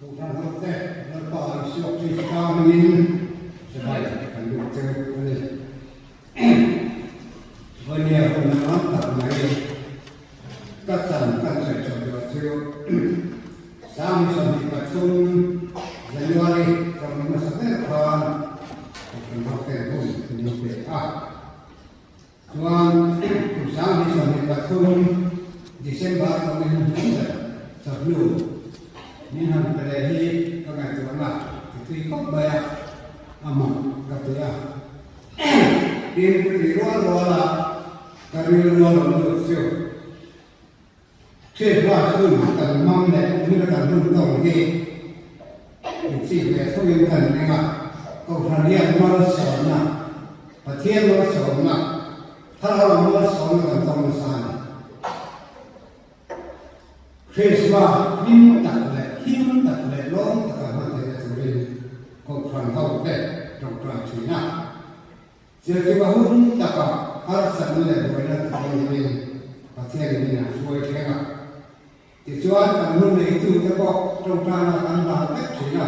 Kohhran hote Lalpa Isua Krista hmingin chibai kan lut cheu a ni. Vawnia hun ram tak mai ka chan kan sawi chho tur chu 2023 January chawhnu hmasa ber khan Kohhran hote hun min pe a. Chuan kum 2023 December chawhnu hnuhnung ber chawhnu min han pe leh hi ka ngaihtuahna ti tui khawp mai a, a mak ka ti a. Tin, ka ti rual rual a, ka rilru a lo lut chu. Christmas hun kan hmang leh kumina kan hun tawng hi inchik leh thungin kan ring a, Kohhran hian malsawmna, Pathian malsawmna, Thlarau lam malsawmna kan tawng nasa a ni. Christmas hlim tak leh him tak leh lawm taka hman theihna turin Kohhran hote tawngtai thin a. Zirtirna hun taka harsatna leh buaina tawng lovin Pathianin min a hruai thleng a. Tichuan, kan hun neitute pawh tawngtaina kan hlan vek thin a.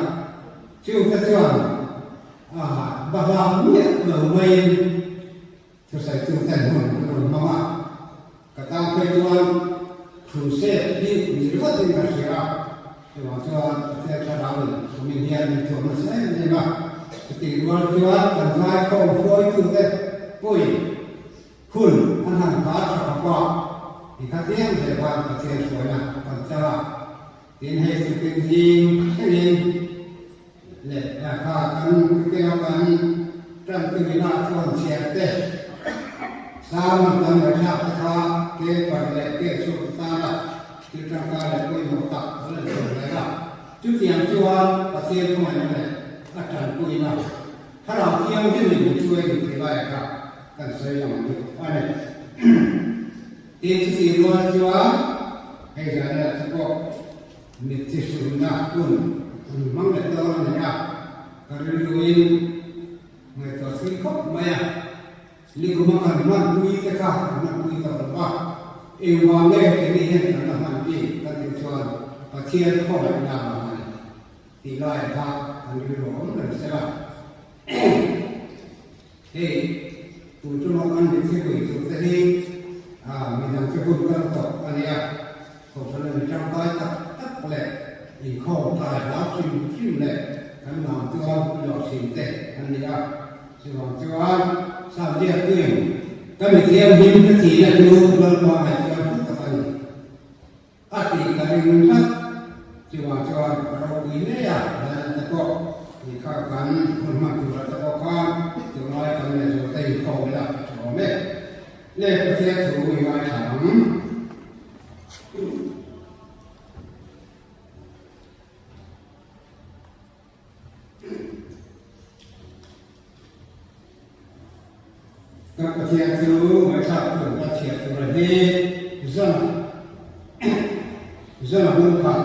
Chungte chuan a va hlan miah lo maiin thusaituten hun an rawn hmang a. Ka tan phei chuan crusade hi ni ringawtin ka hria a, chuvang chuan Pathian Thlarauin min hian min thuam nasa em em a, chutih rual chuan kan zaikhawm hruaitute pawhin hun an han phah tha khawp a, ti kha tiang zel khan Pathian hruaina kan chang a, tin hei chu tin zing thlengin leh kha kan keng a kan tantuina chuan chhiar te sermon kan ngaihthlak te kha kel parh leh kel chhuak te tana thil tangkai leh pawimawh tak a la ni chho zel a. Chutiang chuan Pathian khawngaihna leh a tanpuina Thlarau Thianghlimin min hruai duh tih laiah kha kan sawi lang duh a ni. Tin, chutih rual chuan hei zan elah chu pawh Mitthi hrumna hun an hmang leh dawn a ni a, ka rilruin ngaihtuah thui khawp mai a. Nikuma kan hman pui te kha kan hman pui tawh lo va, engvang nge keini hian kan la hman bik kan tih chuan Pathian khawngaihna vang a ni tih laiah kha kan rilru a awm reng sela. Hei tun tuma kan mitthi pui tur te hi midang te hun kal tawh a nia, Kohhran a mi tangkai tak tak leh inkhawm tlai hlau hrim hrim leh kan mam chuan luah thin te an ni a. Chuvang chuan Samliak tuin ka mi thianghlim ka thihna chu Lalpa ngaihtuah hlu tak a ni. A tih ka ring tlat. Chuvang chuan ka ropui ngei a, Danan te pawh tih kha kan hun hman turah te pawh khan tunlai kan leh zual te inkhawm ila a tha awm e. Le Pathian thu i ngaithla ang. Kan Pathian chu ngaihthlak tur ka chhiar tur a hi zan zan a hung khat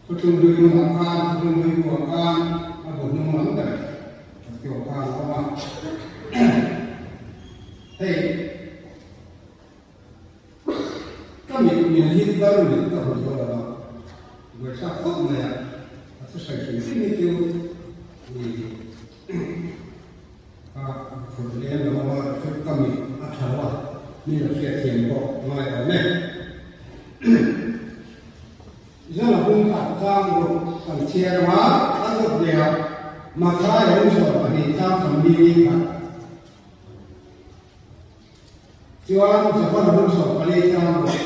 Thuthlung hlui hnungah khan Thuthlung hlui buah khan a bu hnung lam ber a tawh khan a awm a. Hei Ka mit min hit kar mit ka hmu zo lo a, buaithlak khawp mai a, a thusawi hrim hrim hi chu i ka phurh lem lo a, chu ka mit a tha lo a, min lo hriatthiam pawh ngai awm e. Zan a bung khat tlang ruk kan chhiar ang a, a dawt leh a, Mathai a hung 12 tlang 44 khat. Chuan Japan hung 14 tlang ruk,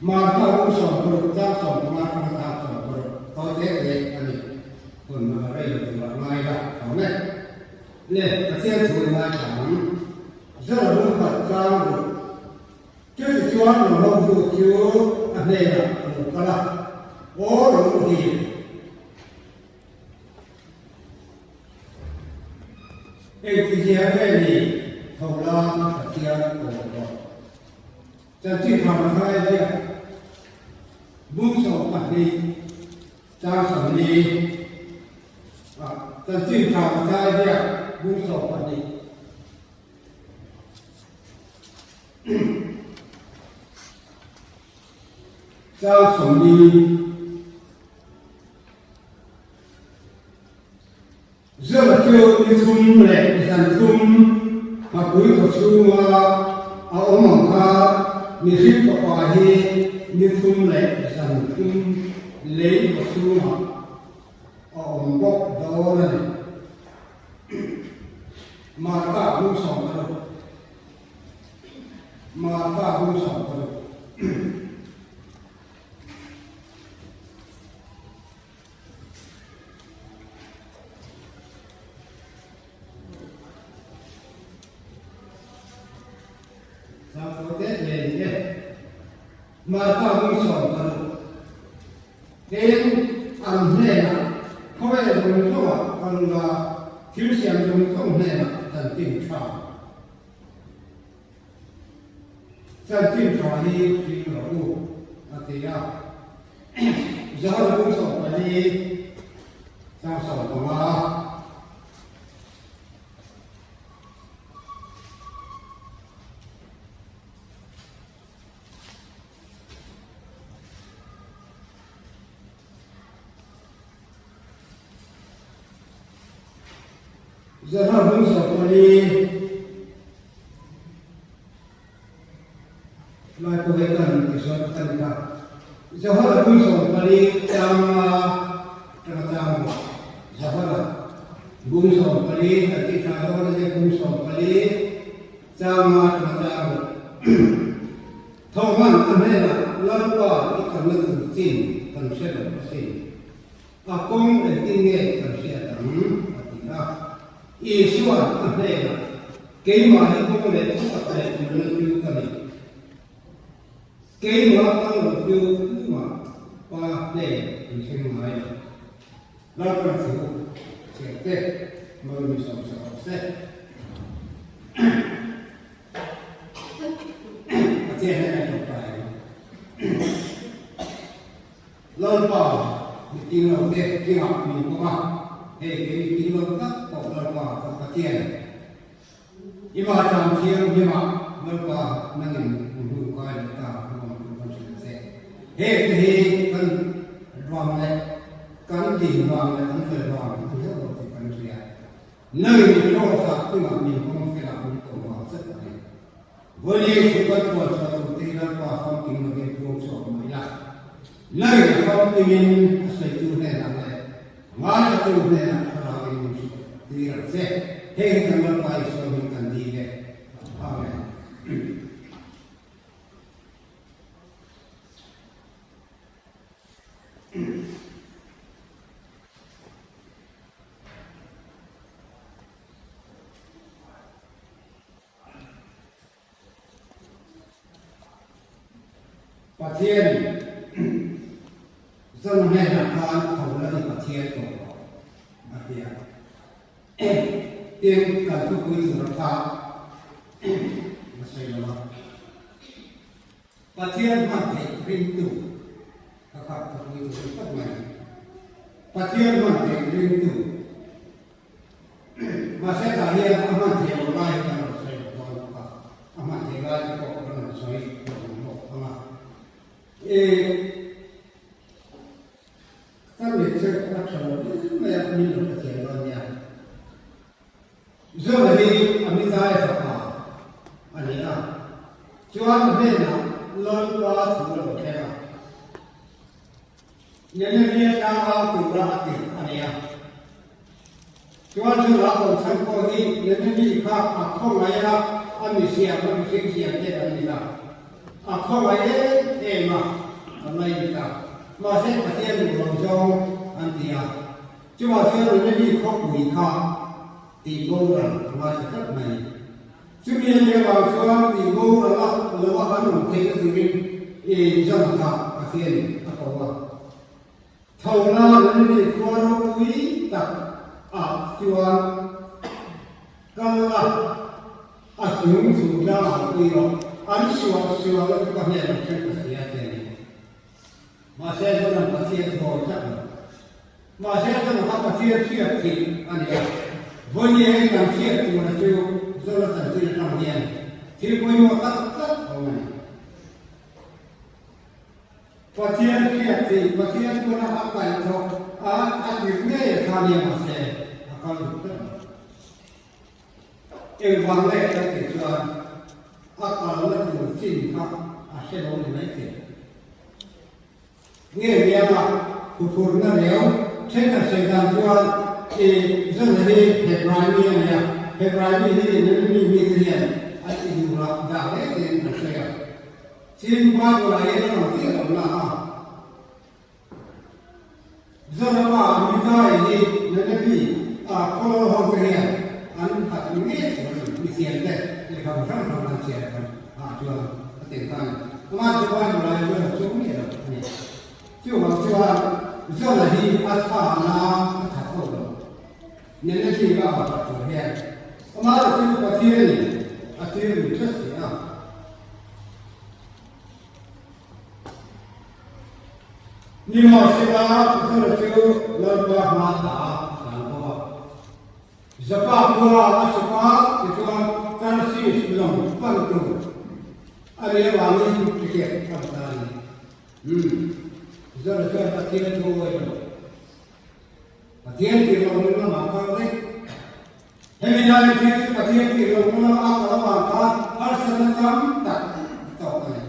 Marka hung 60 tlang 15 atanga tlang 60 tawi te te a ni. Hun a rei lo turah ngai la awm e. Le, Pathian thu i ngaithla ang. Zara hung khat tlang ruk. Chutichuan lo hotu chu a hnenah a lo kal a, Aw lo muhil. Engtizia nge ni tho la Pathian aw rawh. Chanchin tha Mathaia ziak bung 12 chang 40 ah Chanchin tha Mathaia ziak bung 12 chang 40. chhunga a awm ang kha mihring fapa hi ni thum leh zan thum lei kaw chhungah a awm bawk dawn a ni. Marka bung 16. Marka bung 16. Marka bung 16. Tin, an hnenah khawvel zawng zawngah kan la thil siam zawng zawng hnenah chanchin tha. Chanchin tha hi hring rawh u, a ti a. Johana bung 14, chang 15. Zahra bung 14 lai pawh hi kan ti sawi ta ni kha. Zahra bung 14 changa tanga chang ruah. Zahra bung 14 kan tih tha dawn a nia bung 14 changa tanga chang ruah. Thawhman a hnenah Lalpa i kalna tur chin kan hre lo asin. A kawng engtin nge kan hriat ang? a ti a. Isua'n a hnenah, Keimah hi kawng leh thu tak leh nunna chu ka ni. Keimah kal lo chu tumah Pa hnen an thleng ngai lo. Lalpa thu chhiarte malmi sawmsak rawh se. Pathian hian a tawngtai ang. Lalpa mi ting lo te kingah min pawm a, hei kei mi ting lo tak pawh Lalpa ka Pathian. I mah tlang thianghlimah Lalpa nangin min hnu kai leh ta nuam tur kan hrilh che. Heng te hi kan ram leh kan din vang leh kan fel vang a ni heuh lo tih kan hria. Nangin Kross-ah chungah min hawng felah min ko vang zet a ni. Vawiin chu kan puan chhuah tur te hi Lalpa famkim lovin puang chhuak mai la. Nangin a famkimin a sawitu hnenah leh ngaithatu hnenah thlarauin min hrilh tir ang che. Heng hi kan Lalpa Isua hming kan dil e. Amen. Pathian zan hnenah khan tho la i Pathian tawh rawh a ti a. Tin, kan thupui tur a kha a sawi lo a. Pathian hman theih ringtu ka kha thupui tur ni tawp mai. Pathian hman theih ringtu mahse tah hian a hman theih loh lai hi kan rawn sawi lo dawn bawk a, a hman theih lai te pawh kan rawn sawi lo ang bawk ang a. E ka mit chu a tha lo hle mai a, min lo hrethiam dawn nia. Zona hi Amitai fapa a ni a, chuan a hnenah Lalpa thu a lo thleng a, Nineveh tlanga tura a tirh a ni a. Chuan Zona a awm chhan pawh hi Nineveh kha a khawngaih a, a misiam, a mihring siam te an ni ta. A khawngaih em em a, a ngaih ta. Mahse Pathian duh lo zawng an ti a. Chuvah chuan Nineveh khawpui kha tih boral a ngaithla tlat mai. Chumi a nih avang chuan tih boral a lo a an awm theihna turin John kha Pathian a ko a. Tho la Nineveh khua ropui tak ah chuan kal la, a chung thu tlangah pui rawh, an suah sual a chu ka hnenah thleng ka hria che a ni. Mahse chuan an Pathian thawi tlat lo. Mahse chuan kha Pathian hriat thih a ni a. Vawiin hei kan hriat tura chu Zola chanchin atang hian thil pawimawh tak tak a awm a ni. Pathian hriat thih, Pathian pawn a kaih thawk a, a tirh ngei a tha nia mahse a kal duh tlat lo. Engvang nge kan tih chuan. A kalna tur chin kha a hre lo ni mai thei. Nge bianga huphurhna reu thenkhat sawi dan chuan i zawna hi Hebrai mi a ni a, Hebrai mi hi Nehemi mite hian an ti duh lah dah hle tiin an sawi a. Tin, Bible-ah hian a rawn chiah lo na a, Zawna pa Mikai hi Nehemi a khawl ho te hian an that ngei tur a ni, mithiamte lehkhabu hrang hrang an chhiar khan ah chuan a tel ta a ni. Amah chu Bible-ah hi chuan a chuang miah lo a ni. Chuvang chuan Zona hi a tha na a tha tho lo. Negative a awm tur hian amah erawh chu Pathianin a tir lui tlat si a. Nimahsela Zona chu Lalpa hma ta a tlan bawk a. Joppa khua a chhuk a, tichuan Tarsis lawng pan tur a nih avangin ticket a hmu ta a ni. Umm, Zara chuan Pathian thu awih lo. Pathian tih loh nun lamah kal daih. Hemi laiin thil chu Pathian tih loh nun lama a kal avang khan harsatna tam tak a tawk a ni.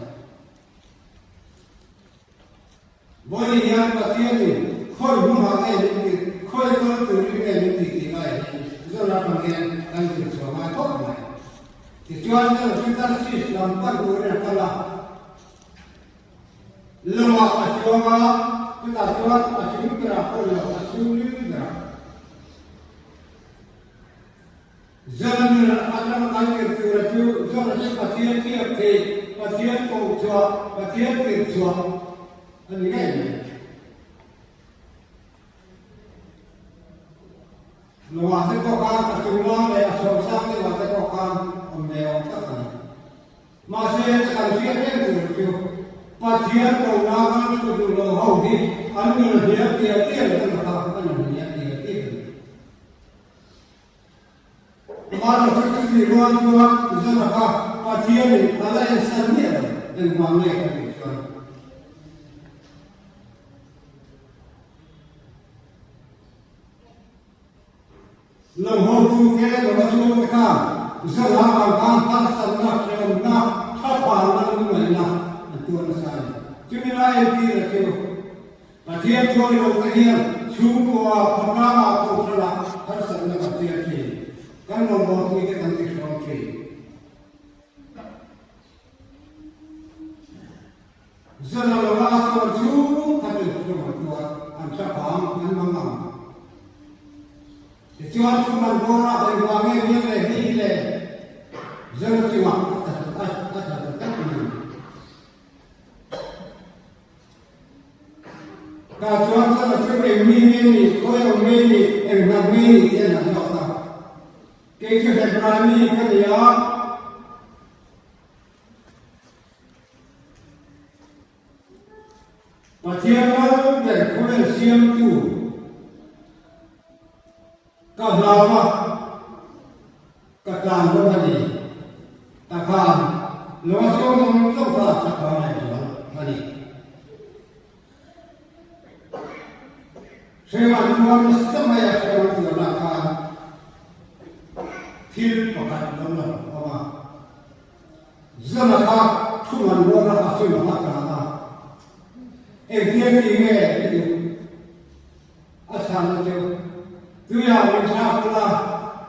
Vawiin hian Pathianin khawi hmunah nge min tih, khawi kal turin nge min tih tih laiah hian Zora hmang hian kan zir chhuah ngai khawp mai. Tichuan Zora chu Tarsis lam pan turin a kal a, lawngah a chuang a, chutah chuan a chung berah pawh ni lo, a chhungril berah. Zalnun atanga kan tirh tura chu Zora chu Pathian hriat thei, Pathian koh chhuah, Pathian tirh chhuah a ni ngei mai. Lawngah te pawh khan a chunglam leh a chhuangsang deuhah te pawh khan awm ve awm tak a ni. Mahse, kan hriat reng tur chu Pathian kohna kan hru duh lo ho hi an nun a hniam tial tial a ni kha, a nun hniam tial tial a ni. Amah chu chutih rual chuan Zara kha Pathianin a la ensan miah lo, engvang nge ka tih chuan. Lo haw tu te lo la chuang te khan Zara vang khan harsatna, hrehawmna, thlaphangna, lungngaihna an tuar nasa a ni. Chumi lai entirna chu Pathian thuai lo te hian chhungkua khawtlangah kohhranah harsatna kan chiar thin. Kan rawngbawlpui te kan ti hrawm thin. Zan a lo a chuan chhung khat in hruai tuar an hla pang an mang ang. Tichuan thu man bawr a engvang nge miang le hei hi le zan chungah a tla ta tlat mai. Tah chuan chuan a chu eng mi nge ni, khawi awm nge ni, eng hnam nge ni tih an han zawt a. Kei chu Hebrai mi ka ni a, Pathian lal ber khawvel siamtu ka hlau a, Ka tlan bawk a ni. Ta khan lung a sawm zawng zawng kha a tha leh zual a ni. Hrema chuan nasa mai a hrema tuarna khan thil pakhat lo lang awm a. Zana kha thu man rual a a chungah a tlan a. Engtiang ti nge i duh? A chhanna chu tuiah min thlak ula,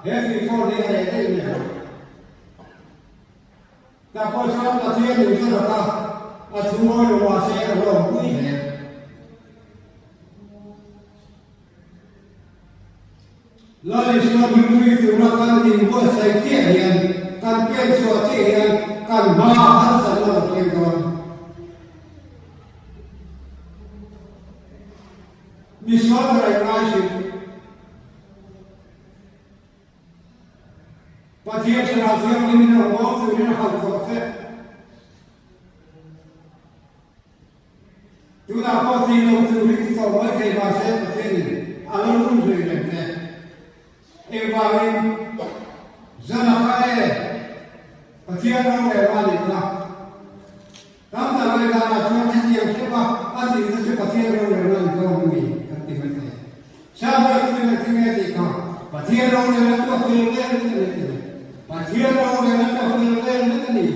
he tuifawn hi a reh daih mai ang. Tah pawh chuan Pathian in ka rak a, a thu mawi lo mahse a lawmpui hle. Lal Isua hmingpui tura kan inbuatsaih chiah hian, kan pen chhuah chiah hian kan hma harsatna lo thleng dawn. Misual ka raih ngai hrim. Pathian Thlarau Thianghlim in a rawn turin a hauh tawh che. Tunah pawh tih loh turin ti tawh mai thei mahse Pathianin a la run zui reng che. Engvangin zan a kha e, Pathian rorel a nih kha. Tam tak leh danah chuan hetiang hrep a a tihna chu Pathian rorelna an dawn a ni kan ti mai thei. Samuel chuan a ti nge tih kha Pathian rorelna chu a fel vel vek a ni a ti mai. Pathian rorelna chu a fel vel vek a ni.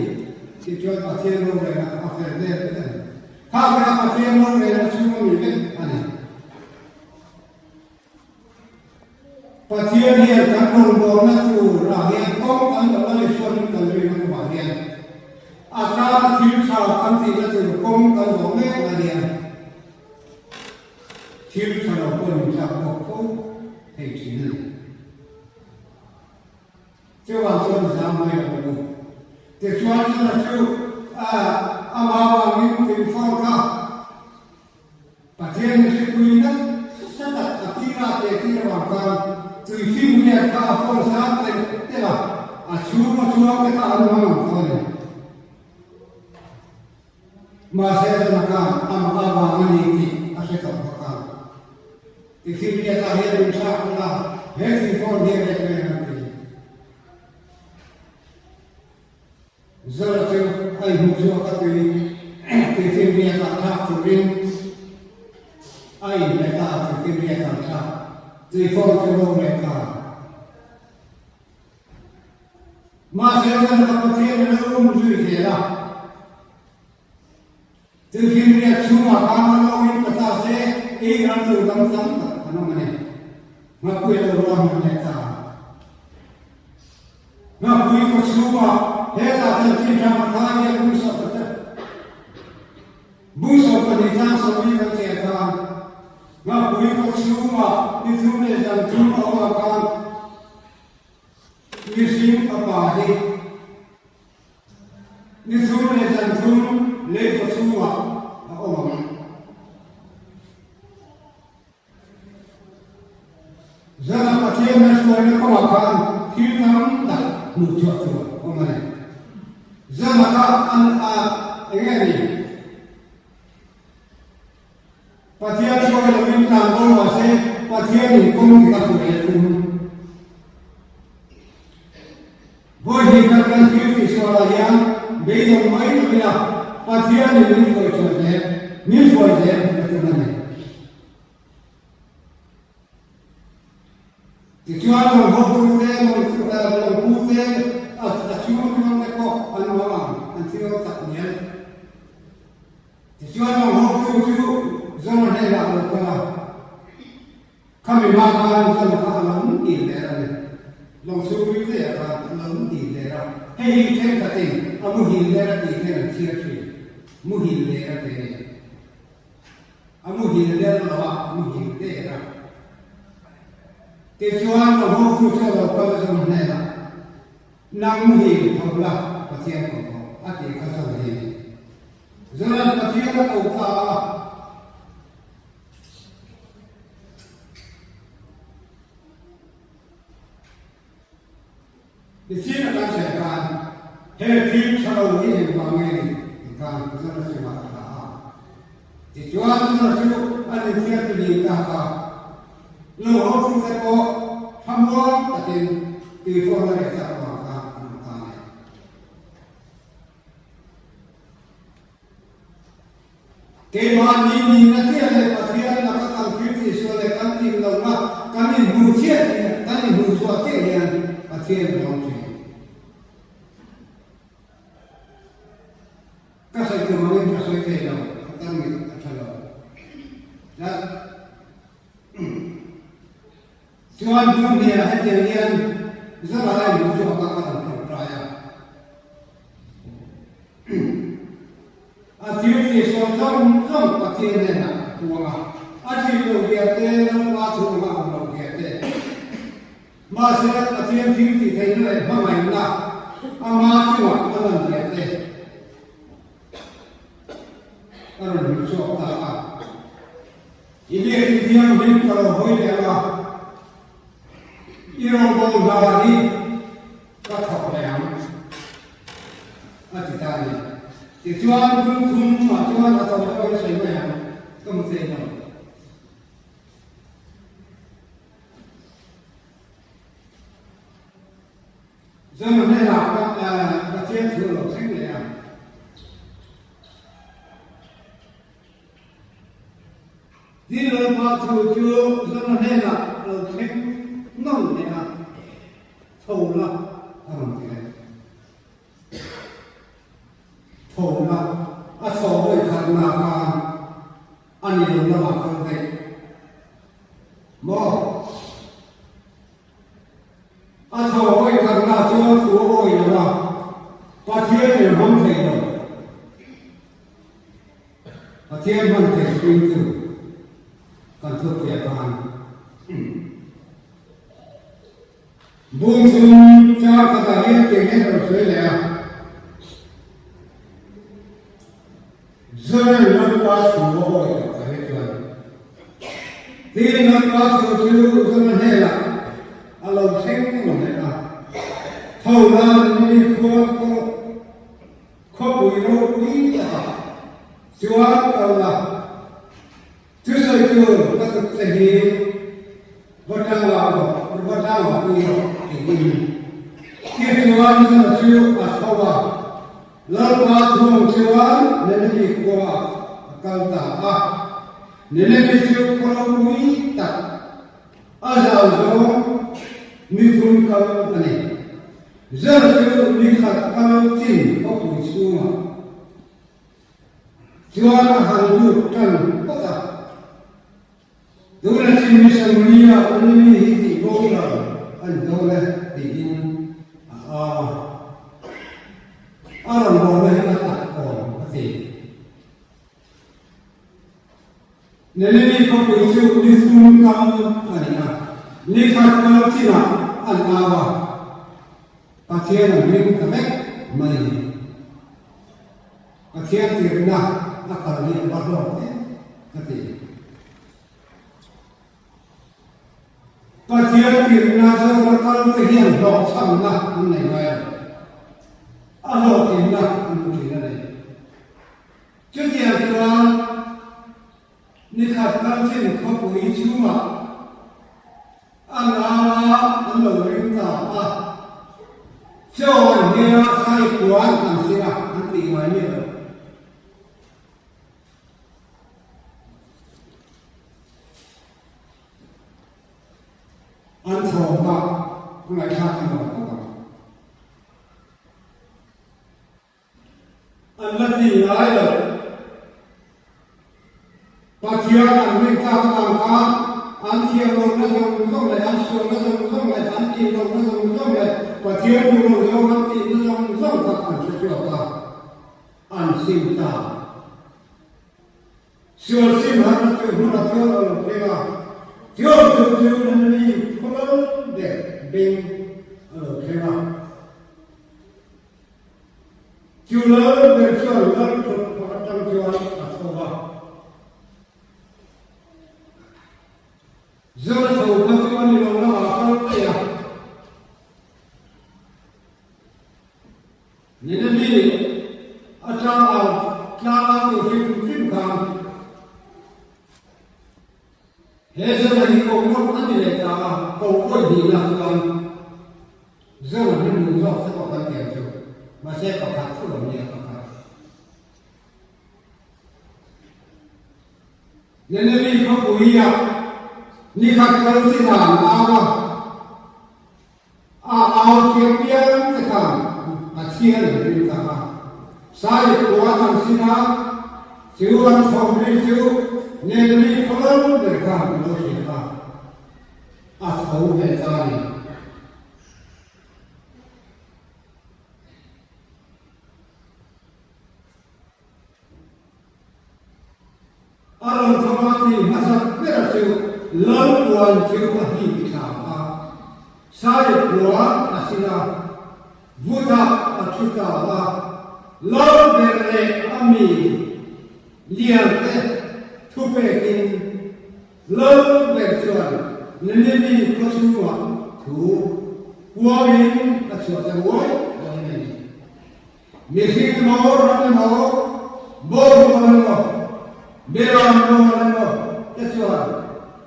Pathian rorelna kha a fel vel vek a ni. Kha kha Pathian rorelna chhung a mi vek a ni. Pathian hian kan rawngbawlna turah hian kawng kan lo la Isuanin kan rin a kumah hian a tana thil tha kan tihna tur kawng kan zawh mek lai hian thil tha lo pawh in thlak bawk fo thei thin a ni. Chuvang chuan zam mai lo ang u. Tichuan chuna chu amah vangin tui fawr kha Pathian in hripui nasa tak a tira teh tir avang khan tui fimriat kha a fawn sang telh telh a, a chhung a chuang te kha an hmang ang tawh a ni. Mahse zana khan amah avang a ni tih a hre tawh bawk a. Tui fimriat ah hian min thlak ula, he tui fawn hi a rek mai ang an ti. Zara chu a inhmu chhuak a tui tuifinriat ah thlak turin a inlet a, tuifinriat ah thlak tuifawn chu ro leh ta. Mahse Zara ka Pathian in a um zui zel a, tuifinriat chhungah khan a lo in pe ta se ei ram tur dang tam tak an awm a ni. Ngapui lo ruahman leh ta. Ngapui khaw chhungah hetah chanchin hrang a thai hian bung sawp a che. Bung 12 chang sawmi kan chhiar khan Ngapui khaw chhungah ni thum leh zan thum a awm ang khan mihring fapa hi ni thum leh zan thum lei khaw chhungah a awm ang. Zana Pathian hna hruaina kawngah khan thil tam tak hmuh chhuah tur a awm a ni. Zana kha an a eng nge ni? Pathian hruai loin tlan bo mah se Pathianin kawng dik a hruai a tum. Vawi hnih khat kan thil tih sualah hian beidawng mai lo ila Pathianin min hruai chhuah zel, min hruai zel a tum a ni. Tichuan lo hawtute, lo pute, a chhungruangte pawh an lo ang, an thil tak mial. Tichuan lo hawtu chu Zona hnenah a lo kal a, Khami hma khan Zona kha a lo dil der a ni. Lawng chhungril te ah khan a lo dil der a, hei hi thenkhatin a muhil der a tih ten an chhiar thin, muhil der a ti a ni. A muhil der lo a, a muhil der a. Tichuan, ka hawktu chu a lo kal zawm hnenah, Nang muhil tho la, Pathian ko rawh, a tih kha zawm hi. Zoran Pathian a ko ta a. Nichin a kan sawi khan he thil tha lo hi engvang nge ni tih khan Zara chungah a thla a. Tichuan Zara chu an inthiar fihlim ta kha lo hawtute pawh thlamuang takin tuifawn a reh tak avang khan an awm ta a ni. Keimahni nihna chiah leh Pathian laka kan thil tihsual leh kan tlin lohna kan inhmuh chiah hian, kan inhmuh chhuah chiah hian Pathian a lawm thin. Ka sawi tum angin ka sawi thei lo, ka tan mit a tha lo. Tlat. Chuan Bunghnia hetiang hian Zara a inhmuh chhuak a, ka rawn tawngtai a. A thil tih sawi zawng zawng Pathian hnenah a puang a, a thil lo hria te, Lalpa chhunga awm lo hria te. Mahse, Pathian thil tih theihna leh hmangaihna ama chungah a lan hria te a rawn hmuh chhuak ta a. I biakinn thianghlim ka lo hawi leh ang a, i rawngbâwl hna hi ka thawk leh ang, a ti ta a ni. Tichuan, bung thumah chuan a tho deuh in sawi mai ang, ka hmu thei lo. Zana hnenah Pathian thu a lo thleng leh a. Tin, Lalpa thu chu Zana hnenah a lo thleng nawn leh a, Tho la, a rawn ti leh. Tho. khatna khan a ni lo lamah kal daih maw? A tho hawi khatna chuan thu a awi lo a, Pathian in hmang thei lo. Pathian hman thei ringtu kan thupui atan. Bung chung chang khatah hian tiang hian rawn sawi leh a, Zoran Lalpa thu a awi tawh ta hi chuan tin Lalpa thu chu Zona hnenah a lo thleng ngawt leh a, tho nan ni khua khawpui ropui takah chuan kal la. Thusawi tur ka tuk che hi va tang lo rawh, va tang lo pui rawh tiin Tichuan Zona chu a tho a, Lalpa thuang chuan Nineveh khuaah a kal ta a. Nineveh chu khaw ropui tak a zau zawng mithum kal a ni. Zona chu nikhat kal chin khawpui chhungah Chuan a han lut tan phawt a, Tuna chin mi Samaria an ni hi tih boral a ni dawn e tiin a au a. A rawngbawlna hi a tak awm a ti. Nineveh khawpui chu ni thum kal a ni a, ni khat kal chinah an au a. Pathian an ring ta vek mai. Pathian tirhna a kal hi a va hlawk em ka ti. Pathian tirhna zawng a kal te hian hlawhchhamna an nei ngai lo. A hlawhtlinna an hmu thin a ni. Chutiang chuan Nikhat kalchin khawpui chhungah an au a, an lo ring ta a. Chaw an hmel a, sai puan an sin a, an tih ngai miah lo. An thawm bak ngaihthlak a nuam khawp ang. An la ti ngai lo. Pathian an rin tlak avang khan an thiam lohna zawng zawng leh an sualna zawng zawng leh an tih lohna zawng zawng leh Pathian duh loh zawng an tihna zawng zawng kha an hre chhuak a, an sim ta. Sual sim harna chu hmun a chuan a lo thleng a, chuan chu chu Nunui khawlal dek beng a lo thleng a. Chu lal ber chuan lal thut pakhat tang chuan a tho va. Zara tho kha chu a ni lo lamah a kal daih a. Nineveh atang au tlang au tur hrim hrim khan he Zara hi ko ngawt a ni leh ta a, ko pawi hnihna chuan Zara hi nung zawk te pawh kan tiang chu, mahse pakhat thu lo nia pakhat. Nineveh khawpuia nikhat kal chinah an au a. A au thiam piang te khan Pathian an ring tak a, Sai puan an sin a, chu an thawm ri chu Nehemi khawlal ber khan a lo hria a, a tho ve ta a ni. A rawn thawm a ti hmasa ber chu Lal puan chu a hip thla a, Sai puan a sin a, Vutah a thu ta a, Lal ber leh a mi lian te thu pekin Lal ber chuan Nineveh khaw chhungah thu puangin a chhuah ta uai uai mai a ni. Mihring emaw, ram emaw, bawngrual emaw, beram rual emaw te chuan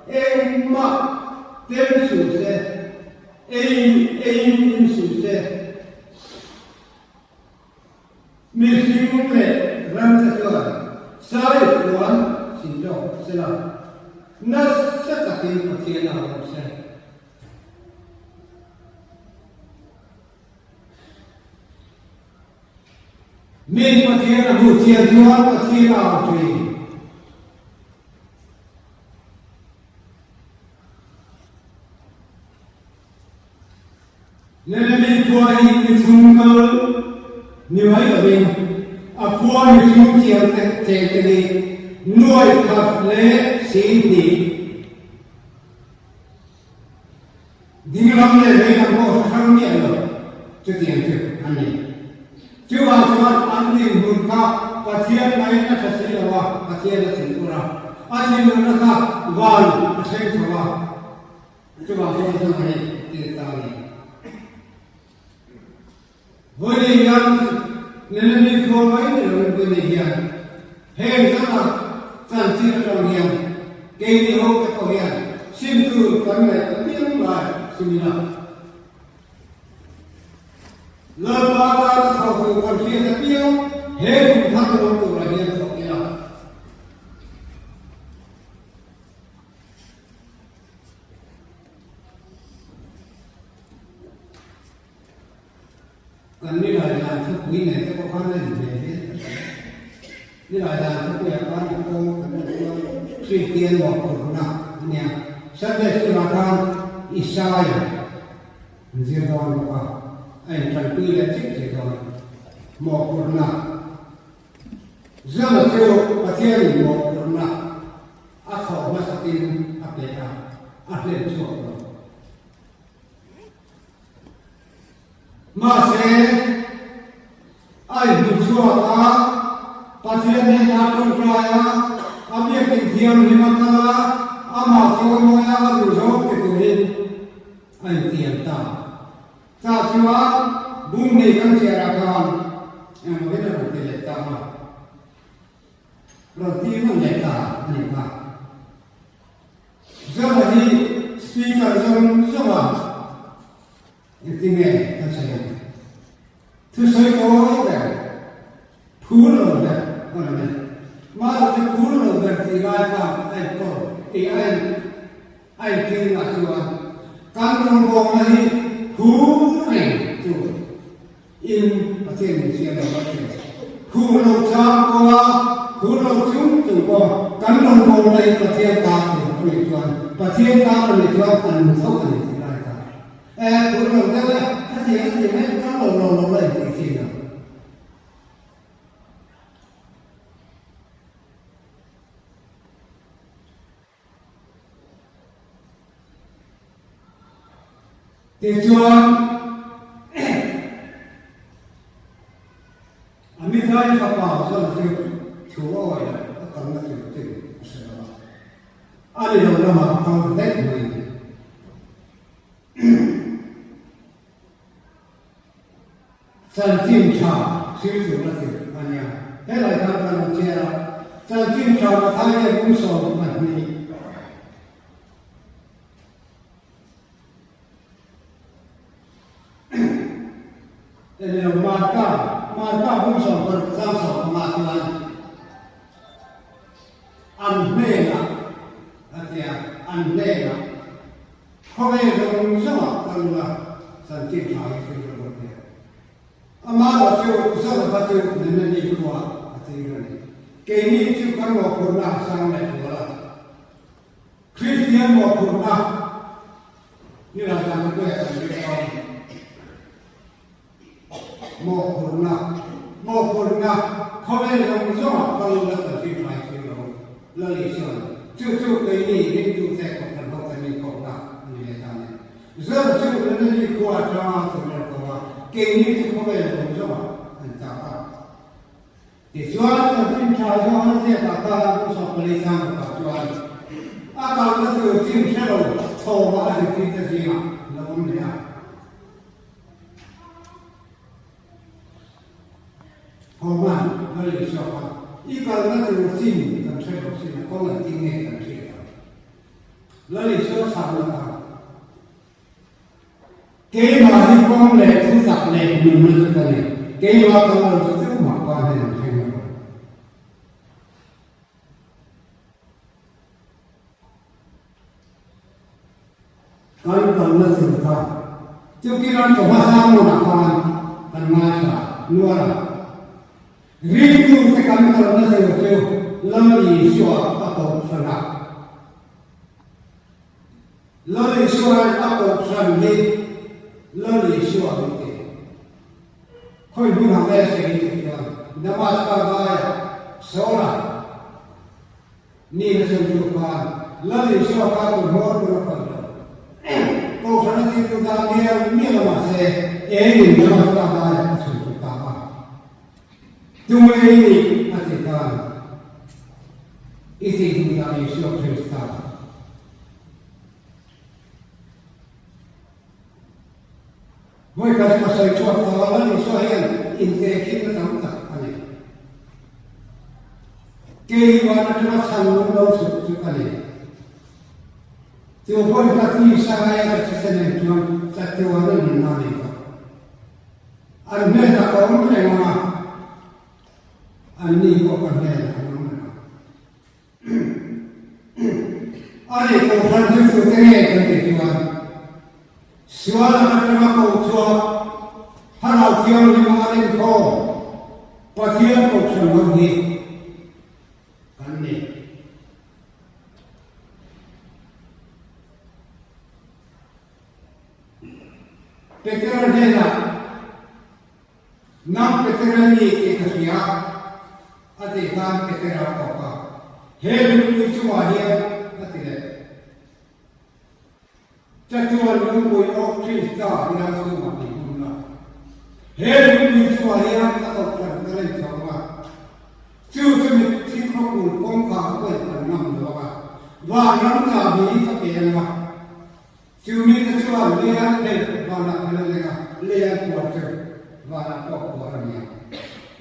engmah tem suh se, ei eiin in suh se. Mihring leh ram te chuan sai puan sin zawk se la, nasa takin Pathian a awm se. Min Pathian a hmuh chian chuan Pathian a au thin. Nineveh khua hi mi chung kal ni mai lovin a khua mihring thiam te cheng te hi nuai khat leh 20,000 dinglam leh veilam pawh hre hrang miah lo chutiang chu an ni. Chuvang chuan an dinhmun kha Pathian ngaiin a tha si lo a, Pathian a thinur a, a thinurna kha van a thleng chho a. Chuvang chuan zan hi tir ta a ni. Vawiin hian Nineveh khua mai ni loin vawiin hian heng zana chanchin atang hian keini ho te pawh hian sim tur kan ngaih apiang lai sim ila. Lalpa tana thawk tur kan hriat apiang he kum thar lo turah hian thawk ila. Kan nilai dan thupui nen te pawh khan a inhmeh hle ka hria. Nilai dan thupuiah khan a kawng kan en chuan Kristian mawhphurhna a nia. Sunday school-ah khan Isaiah an zir dawn bawk a, a intanpui leh chik chik dawn mawhphurhna. Zana chu Pathianin mawhphurhna a thawh hmasakin a pe a, a hlen chhuak lo. Mahse, a inhmu chhuak a, Pathian hnenah a tawngtai a, a biakin thianghlim a kal a, amah chawimawi a a duh zawk ti turin a intiam ta. Tah chuan bung nei kan chhiarah khan engmawhin a rawn ti leh ta a. Rawn ti hman leh ta a ni kha. Zara hi speaker zawng zawng a engtin nge ka sawi ang? Thusawi kawi ber, phur lo ber a rawn ni. Mahse chu phur lo ber tih lai khan a inkawl ih a in a intir ah chuan kan rawngbawlna hi phur reng tur In Pathian min siam lo a ti. Phur lo chang pawha phur lo chung chung pawh kan rawn bawl na hi Pathian ta tur a nih chuan Pathian ta a nih chuan an nu tho a ni tih lai kha e phur lo deuh e khatiang a ti mai kal lo lo lo la intih thin a. Tichuan, Amitai fapa chuan chu thu a awih loh a kalna tur chin a hre lo a, a ni lo lamah a kal daih mai. Chanchin tha thil tur a tir a nia. Helai khan kan rawn chhiar a, chanchin tha Mathai leh kum 12. Enilo Marka, Marka bung 16 chang 15 chuan an hnenah a tia, an hnenah khawvel zawng zawngah kal ula chanchin tha hi thil rawh a tia. Amah chu Zalva chu Nineveh khuaah a tir a ni. Keini chu kan mawhphurhna a sang leh tual a. Kristian mawhphurhna ni lo dan te kan ring dawn. Mawhphurhna, mawhphurhna khawvel zawng zawngah kal la kan hrim hrai thil lo. Lal Isuan, chu chu keini ringtute kohhran ho kan inkawpna a ni leh ta a ni. Zar chu Nanani khua atanga chawlh ko a, keini chu khawvel zawng zawngah an chak a. Tichuan, chanchin tha zawng an ziakah khan Pu Sawmpali Changkawpa chuan a kalna tur chin hre lo chhawma a zirtirte zingah lo awm leh a. Thawman Lal Isua kha i kalna tur chin kan hre lo sin a kawng an ting nge kan hriat ang. Lal Isua chhakna kha Keimah hi kawng leh thutak leh nunna chu ka ni. Keimah kal lo chu tumah pa hian an thleng lo. Kan kalna tur kha chukiran chawhma sang hmunah khan kan ngaithla nual a. Ringtute kan kalna tur chu Lal Isua a kohhran a. Lal Isuain a kohhran hi Lal Isua min ti. Khawi hmunah nge sawi tih chuan Damaska vaiah Saula nihna sawi chu khan Lal Isua kha tu hmawr pawn a khawi lo. Kohhran a tih duh dan mial mial a mahse engin Damaska vaiah a chhun chu ta a. Tunge i nih a tih khan i tih duh dan Isua Krista. Vawi khat ka sawi chhuak tawh a, Lal Isua hian intehkhinna tam tak a nei. Kei van atanga chhan lung lo chhuk chu ka nei. Chu vawi khat mi Saraia ka thisen en chuan chatuan a nunna a nei tawh. An hnenah ka awm reng ang a, anni pawh ka hnenah an awm reng ang. A nih kohhran chu tute nge kan tih chuan sual an atanga koh chhuah Thlarau Thianghlim a inkhawm Pathian kohhran ho hi kan ni. Petera hnenah Nang Petera ni tih ka hria a tih khan Petera a kawk a, He lungpui chungah hian a ti leh. Chatuan lungpui awk Krista bial chhungah min hum la. He lungpui chungah hian ka kohhran ka rem chho ang a, chu chu mitthi khawpul kawngkhar pawhin an ngam lo ang a, vanram chahbi ka pe ang a, Chu mite chuan lei an phelh vanah phelh a leng a, lei an puar chu vanah pawh puar a ni a.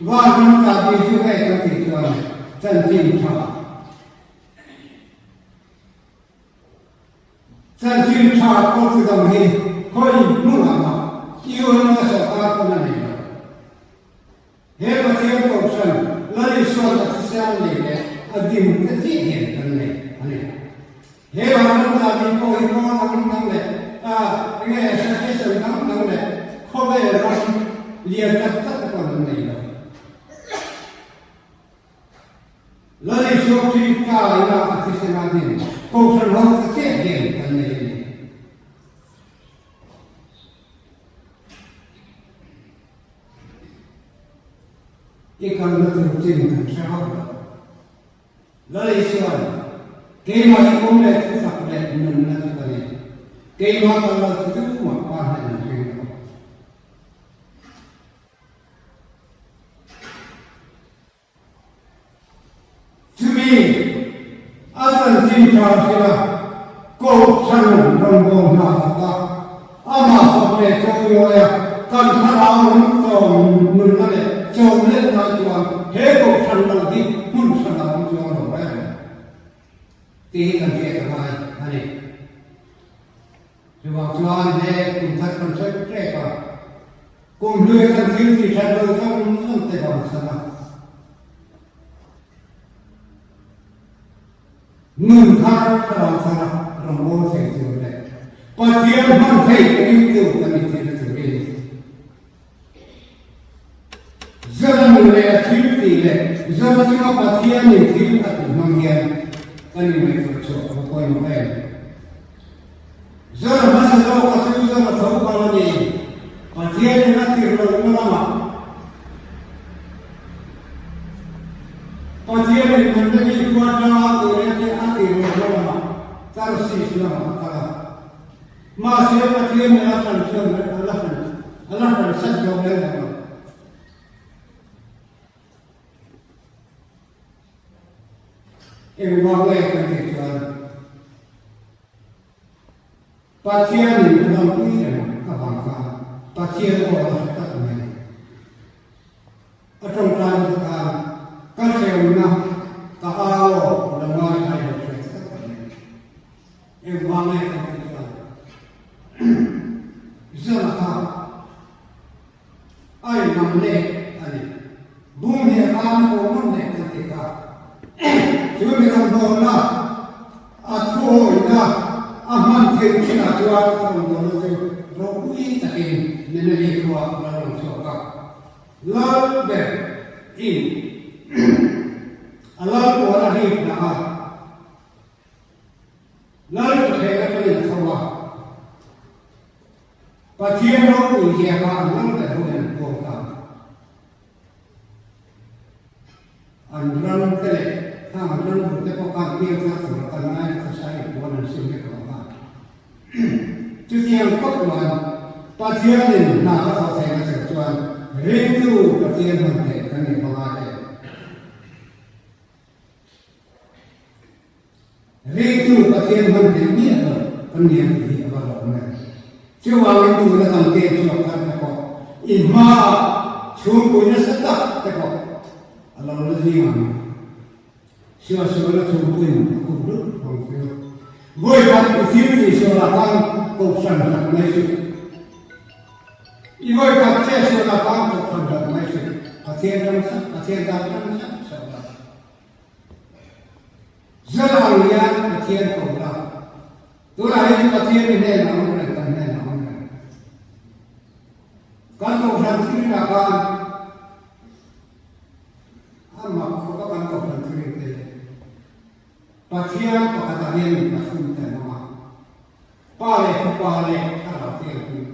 Van ram chahbi chu hei kan tih chuan chanchin tha chanchin tha pawh chu dang hi khawi hmunah mah UN a sawrkar pawn a nei lo. He Pathian Kohhran Lal Isuan a thisen nei leh a dim te chiah hian kan nei a ni. He vanram chahbi pawh hi pawl ang dang leh a enge association dang dang leh khawvel ram lian tak tak te pawn an nei lo. Lal Isua Krista ina a thisen a dim Kohhran ho te chiah hian kan nei a ni. I kalna tur chin kan hre hauh lo. Lal Isuan, Keimah i awm leh thutak leh nunna chu ka ni. Keimah kal lo chu tumah pa hnen an thleng lo. Chumi a chanchin tha hrilh a, Kohhran rawngbâwl hna thawk a, amah fak leh chawiawi a, kan thlarau ram tlawm nunna leh chawm letna chuan he Kohhran lo hi hmun hran a awm chuang lo reng tih hi kan hriat a ngai a ni. Chuvang chuan he kum khat kan hrep hrep a, kum hlui kan thil tih that lo zawng zawng te vang san a, nun thar thlarau thar a rawngbâwl thei tur leh Pathian hman thei ringtu kan inthilna turin Zara nun leh a thil tih leh Zara chunga Pathianin thil a tih hmang hian kan inngaihtuah chhuah a va pawimawh em? Zara hmasa zawka chu Zara tho kal a ni. Pathianin a tirh lohna lamah Pathianin Mandali khua atanga Turia te a tirh lohna lamah Tarsis lamah a kal a. Mahse, Pathian nih a hran chuan a la hran a la hran sat zawk reng ang lo. Engvang nge kan tih chuan Pathianin a dampui reng avang khan Pathian aw a hre tak mai. A tawngtaina te khan ka hremna ka au aw lo ngaithla i lo hriat tak mai. Engvang nge kan tih chuan Zara kha a inngam leh a ni. Bum hi a tan a pawh ngawt leh kan tih kha. Chu mi rawngbawlna a thuawina a hman theih chinah chuan a rawngbawlna chu ropui takin Nineveh khua a lo lang chhuak a. Lal ber. In a lal puan a hlip na a, lal thutthleng atangin a tho a, Pathian ropui zia kha an lal ber ho in an puang ta. An ram te leh khang an ram ru te pawh khan piang thar tur a kan ngai nasa sa i puan an sim vek lo khan. Chutiang khawp chuan Pathianin hna ka thawh theihna tur chuan ringtu Pathian hman theih kan ni hmang a em? Ringtu Pathian hman theih miah lo kan ni ang tih hi a va hlawm em? Chuvangin tuna kan ken chhuak thar te pawh i hmaah chhungpui nasa tak te pawh a lo la zing ang. Suahsual a chhungpuiin a kum hlut vang chu vawi khat i thil tih sualah khan kohhran hlat mai suh. I vawi khat che sualah khan kohhran hlat mai suh. Pathian ram sak, Pathian tan ram sak sak la. Zala ang hian Pathian ko la. Tunah hian Pathian i hnenah awm reng, kan hnenah awm reng. Kan kohhran thilriah khan A mak khawp a kan kohhran thurin te hi Pathian pakhatah hian min pathum te an awm a, Pa leh Fapa leh Thlarau Thianghlim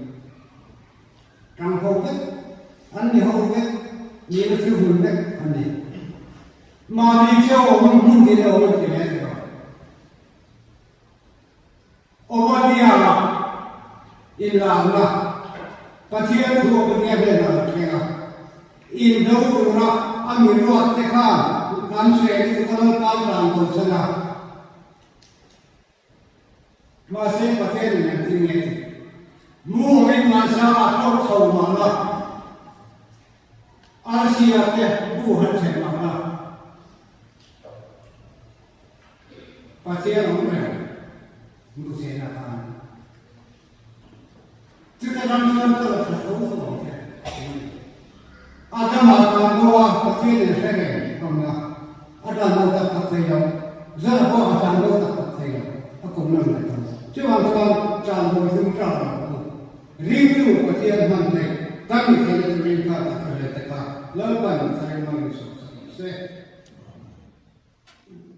tang ho vek, an ni ho vek, nihna thu hun vek an ni. Mahni cheu awm hmun tin awm an ti mai a ti lo. Obadia-a inlarna, Pathian thu Obadia hnenah a lo thleng a. Indo tura a mi ruatte khan an hre chu ka Lalpa tan bo chhan a. Mahse Pathianin engtin nge ti? Mu awmin vansangah hlawk chho mah la, arsia te bu han chhen mah la. Pathian awm reng hmuhchehna khan chuta ram chuan ka la tha tho tho ang che. Adama tan bo a Pathian in a hre reng awmna a dan bo tak tak thei lo, zara pawh a tan bo tak tak thei lo, a kum nawn leh tho. Chuvang chuan tan bo zum ṭak lo u. Ringtu Pathian hman theih kan ni theihna turin kha ka hre te kha Lalpan thar in hmang in sawh sak rawh se.